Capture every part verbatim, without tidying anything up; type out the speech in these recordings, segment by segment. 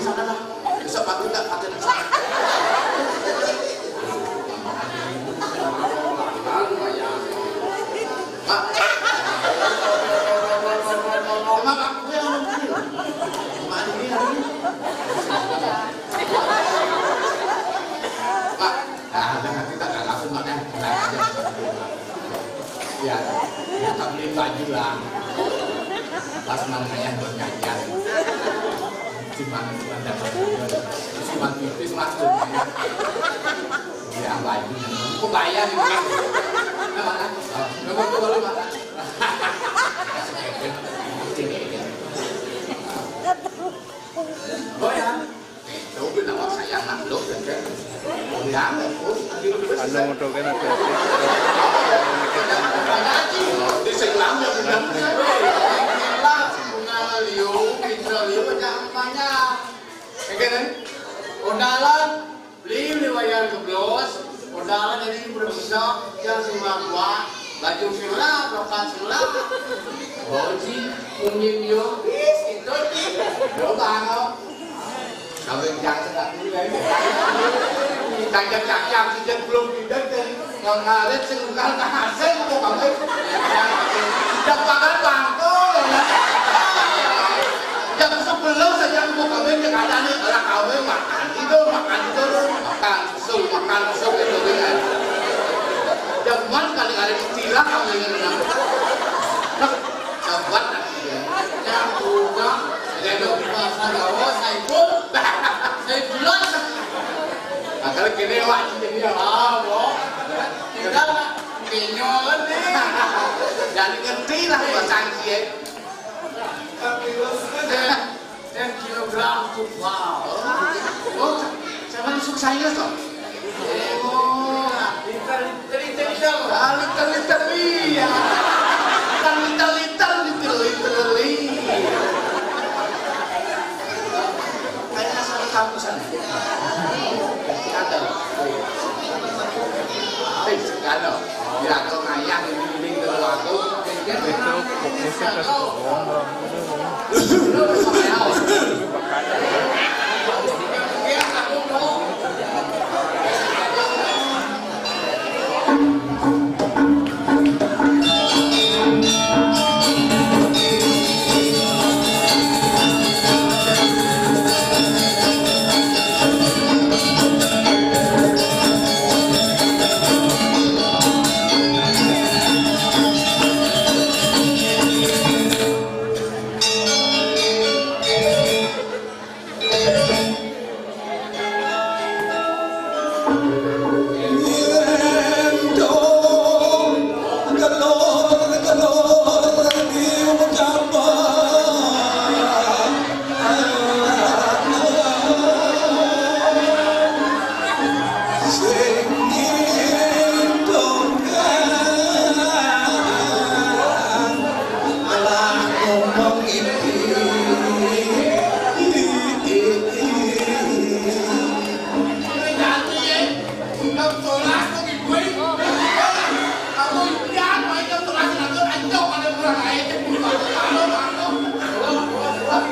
Sana lah. Besok pagi tak pakai di sana. Pak. Mak, aku yang nungguin. Mak, ini, ini. Pak. Ah, udah, nanti tak ada langsung makan. Ya, ya, tak beli baju lah. Pas namanya buat ngajar. Cuman, cuman dapat baju. Cuman tipis lah, cuman. Ya, baju. Kok bayar gitu kan? Nah, mana? Oh, nggak mau, nggak mau, Pak. Sini aja. Oh, ya. Itu kenapa saya makhluk, ya, kan? Udah, Anu moto kan hati-hati. Di Selam ya, benar. Lah, bunga liu, bintang liu, jangan banyak. Ya, kan? Undalan, beli, beli wayang keblos, undalan jadi udah besar, yang semua gua, baju sila, rokan sila, boji, kuning yo, wis, itu, Ki. Lo bango. Kawin jancen tak dulu, ya. Tajam-tajam, sejak belum pindah, dan ngarit sing ungkal tak hasil, kok kawin. Dak pakan bangko, ya. Jam sepuluh saja aku kawin, dia kata nih, orang kawin makan itu, makan itu, makan susu, makan susu, gitu, gitu. Jamuan kali-kali tilak kawin, gitu. Nah, jamuan, nah, gitu. Yang buka, ya, dong, bahasa Jawa, Saiful. Saifulan. Nah, kalau gini, Wak, jadi ya, ah, Wak. Tidak, Wak. Kenyol nih. Jadi ngerti lah bahasa Inggris. Dan, dan kilogram tuh, wow. Oh, sama masuk saya tuh. Oh, liter, liter, liter, liter. Ah, liter, liter, iya. Bukan liter, liter, liter, liter, iya. Kayaknya satu kampus sana. Ada. Eh, sekarang. Ya, kalau ngayah ini, ini ke aku. Itu fokusnya ke sekolah.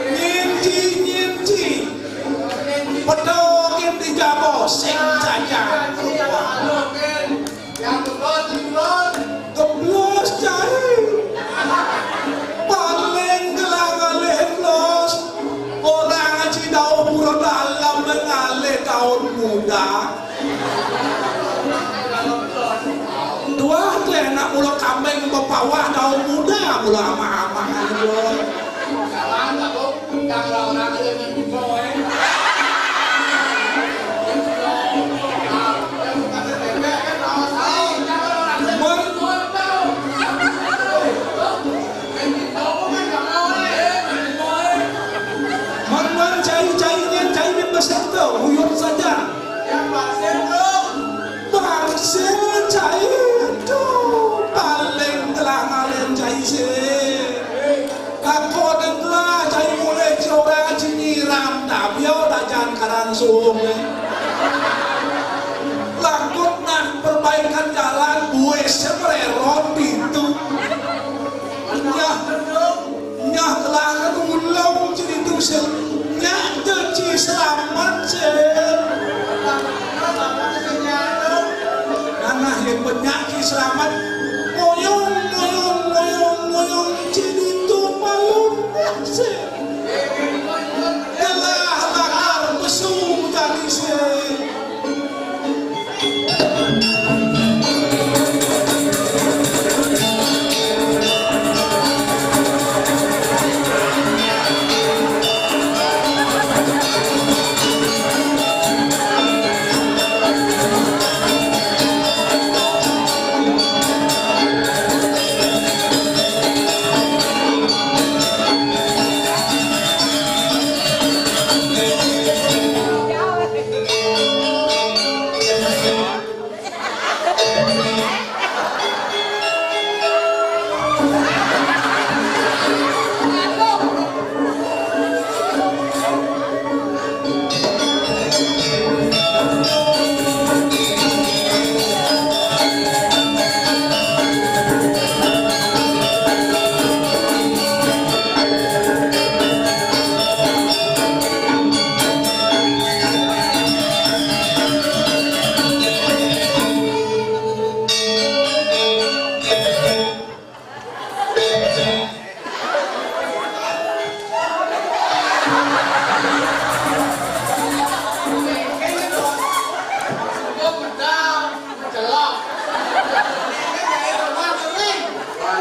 Nyinci, nyinci. Pedokin di jabo, sing saja. Keblos, cai. Paling gelang alih los. Orang ngaji daun mula dalam mengalih daun muda. Tuah teh nak mula kambing bepawah daun muda mula ama-ama. Mon, mon, cai-cai ni, cai ni peserta, uyut saja. Bangsa cai tu paling telangal cai sih. Aku dengla cai mulai ciora cinyiram dah biar dah jangan karang suung. Lakut nak perbaikan jalan buih semereron pintu. Nyah, nyah telah ulung jadi tusuk. Nyah jadi Slamet. Moyong, moyong, moyong, moyong, cili tumpalun. Sing. Gelah lakar pesu tadi sing.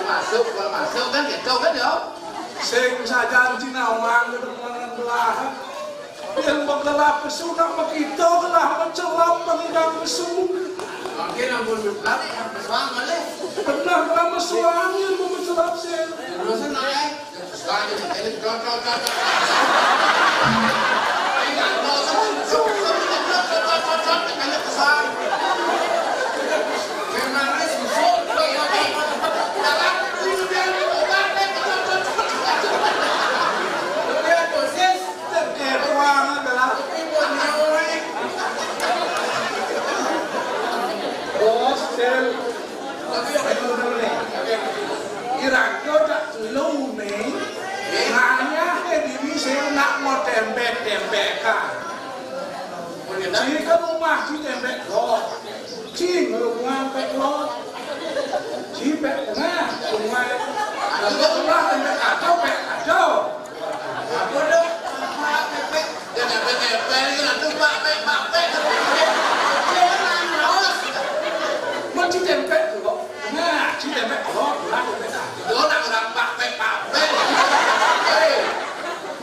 Masuk, masuk kan gitu kan ya. Sing sajan sinawang kedengaran belahan. Yén magelah pesu nak makita gelah macelap pengidang pesu. Mangkin ampun gelah pesuang malih. Bener gelah pesuang yén mau macelap sih. Terus naik. Pesuang ini, ini, dot, dot, dot, dot. Ini, dot, dot, dot, dot, dot, dot, dot, dot, dot, dot, dot, dot. Kenaris, musuh, ini, ini. Dalam, ini, ini, obat, ini, dot, dot, dot, dot, dot. Kemudian dosis. Bos, Cil. Iraga dak lu né, ngayahé diri sing nak mau témbék-témbékan. Ci kan rumah ci témbék lot. Ci ngrunguang pék lot. Ci pék tengah, rumah. Ada rumah témbék kacau, pék kacau. Apa dong? Pak Pepek. Dia nempel-nempel, ini nanti Pak Pek, Pak Pek. Dia kan raos. Mun ci témbék kok. Nah, ci témbék kok, lah témbék dah. Dia nak orang Pak Pek, Pak Pek. Hei,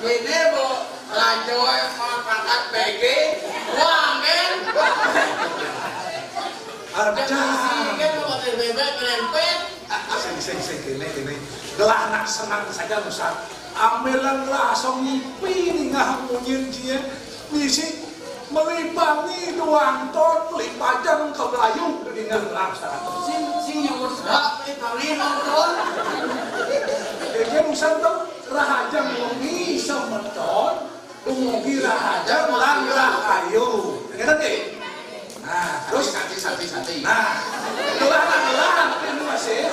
ini, Bu, Rajo mau pangkat B G, wah, men. Ada. Jangan sih, kan mau pakai bebek, merempet. Sing, sing, sing, kéné, kéné. Gelah nak senang saja, Ustaz. Ambilan gelah asong ngipi ningah munyin cie. Misi melibangi duang ton, melipajang ke Melayu, ningah gelah, Ustaz. Sing, sing nyebut sebab melibangi nonton. Iki Ustaz tuh, rahajang wengi semeton. Dumugi rahajeng lan rahayu. Ngeten nggih? Nah, terus santi, santi, santi. Nah, gelah, gelah, ini masih.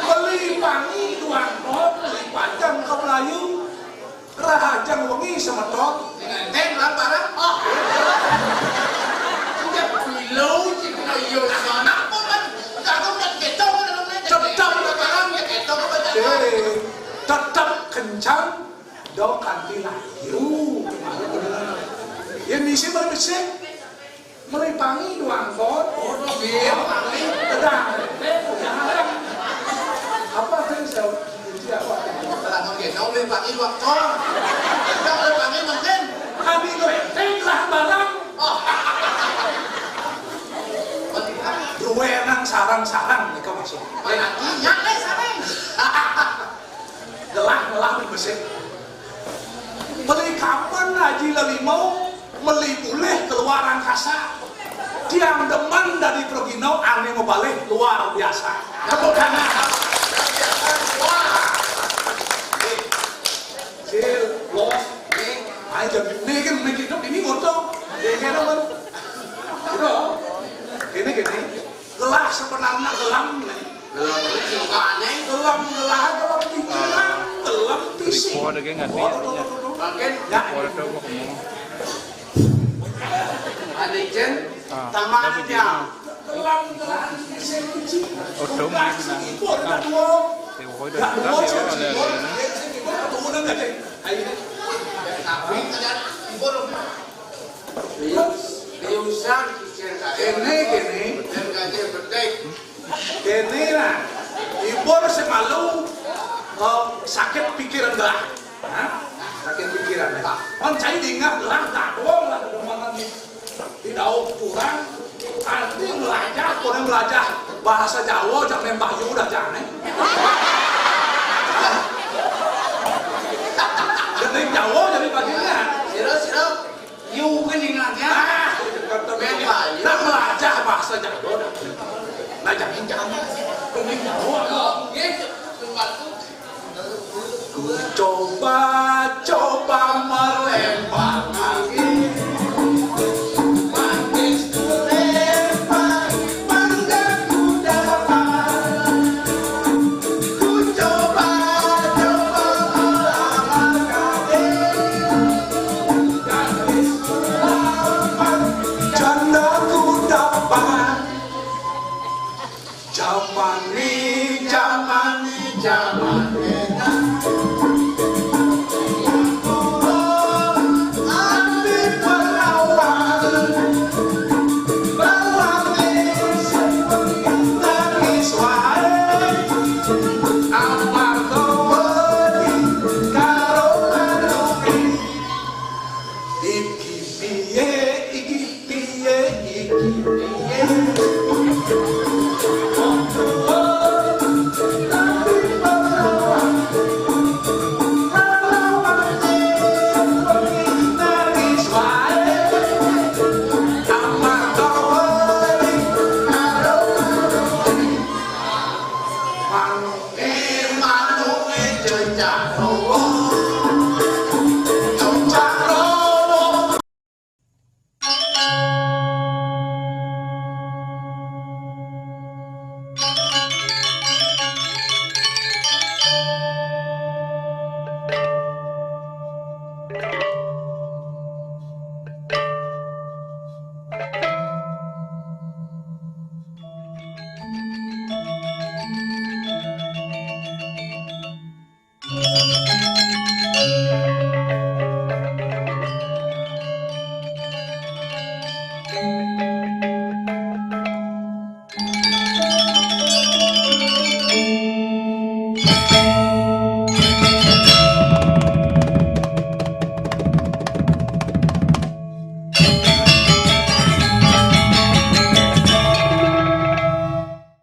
Beli pangi duang pot, beli panjang ke Melayu. Rahajeng wengi semeton. Dengan ten lan barang. Oh. Udah bilo, cik, kena iyo, sana pun kan. Cakep kan, ketok kan, dalamnya. Tetap barang, ya, ketok kan, eh, tetap kencang. Dong kanthi layu. Yén misi mripit sih? Mripangi duang pot. Oh, nggih, mripangi. Tedang. Apa sih, Sel? Kunci apa? Lah, mungkin dong mripangi duang pot. Dong mripangi mungkin. Kami duwe, tengklah barang. Oh. Duwe nang sarang-sarang, nika maksud. Berarti, ya, eh, sarang. Gelah-gelah besik. Meli kapan Haji Lelimo, meli bulih keluar angkasa. Tiang demen dari Progino, ane mabalih luar biasa. Tepuk tangan. Wah. Sil, bos, nih. Ayo, jadi, nih, kan, nih, hidup ini ngotong. Nih, kan, apa? Gitu. Gini, gini. Gelah sebenarnya gelam, nih. Gelam itu sukane. Gelam, gelah, gelam pikiran, gelam fisik. Report lagi nggak ada, tuh, tuh, tuh, tuh. Makin. Ya. Report itu gua ngomong. Adi Jen, ah, tamatnya. Odong ini bilang. Nah, di Wohoi udah dekat ya, ada ini. Ini, ini. Ini lah. Ibu sing malu, eh, sakit pikiran dah. Hah? Sakit pikiran dah. Kan saya dengar lah, dah doang lah, udah makan nih. Tidak kurang, arti belajar, kurang belajar bahasa Jawa, jangan nembak you dah, jangan. Jadi Jawa jadi bagian. Sira, sira, you kan ingatnya. Ah, kata nembak you. Nah, belajar bahasa Jawa dah. Nah, jangan, jangan. Kurang Jawa. Oh, gitu. Ku coba-coba melempar kaki, manis ku lempar, mangga ku dapat. Ku coba-coba melamar kaki, gadis ku lamar, janda ku dapat. Zaman ni, zaman ni, zaman ni. Ambil perawan, perawan ni, nangis wae. Amar kau beri karo anu. Iki piye, iki piye, iki piye?